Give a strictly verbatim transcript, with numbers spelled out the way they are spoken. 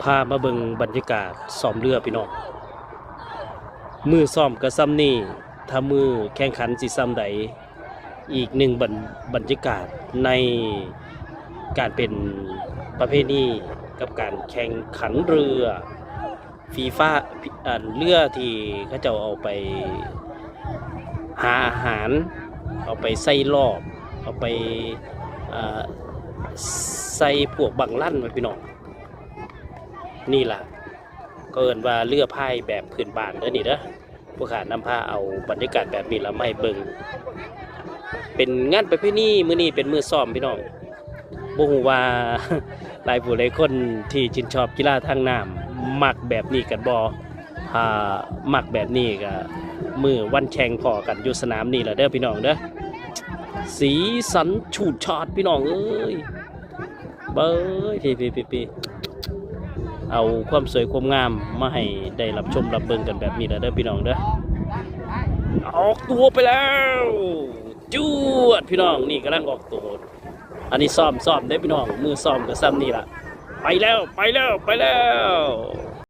พามาเบิ่งบรรยากาศซ้อมเรือพี่น้อง มื้อซ้อมก็ส่ำนี้ ถ้ามื้อแข่งขันสิส่ำใด อีกหนึ่งบรร บรรยากาศในการเป็นประเพณีกับการแข่งขันเรือ FIFA อันเรือที่เขาเจ้าเอาไปหาอาหาร เอาไปใส่รอบ เอาไป เอ่อ ใส่พวกบังลั่นไว้พี่น้อง นี่ล่ะ ก็เอิ้นว่าเรือพายแบบพื้นบ้านเด้อนี่เด้อ ผู้ข้านำพาเอาบรรยากาศแบบนี้ละมาให้เบิ่ง เป็นงานประเพณี มื้อนี้เป็นมื้อซ้อมพี่น้อง บ่ฮู้ว่า หลายผู้หลายคนที่ชื่นชอบกีฬาทางน้ำมักแบบนี้กันบ่ ถ้ามักแบบนี้ก็มื้อวันแข่งพ้อกันอยู่สนามนี่ล่ะเด้อพี่น้องเด้อ สีสันฉูดฉาดพี่น้องเอ้ย เบ้ย พี่ พี่ พี่ พี่ เอาความสวยความงามมาให้ได้รับชมรับเบิ่งกันแบบนี้ล่ะเด้อพี่น้องเด้อ ออกตัวไปแล้ว จวดพี่น้อง นี่กำลังออกตัว อันนี้ซ้อม ซ้อมเด้อพี่น้อง มื้อซ้อมก็ส่ำนี่ล่ะ ไปแล้ว ไปแล้ว ไปแล้ว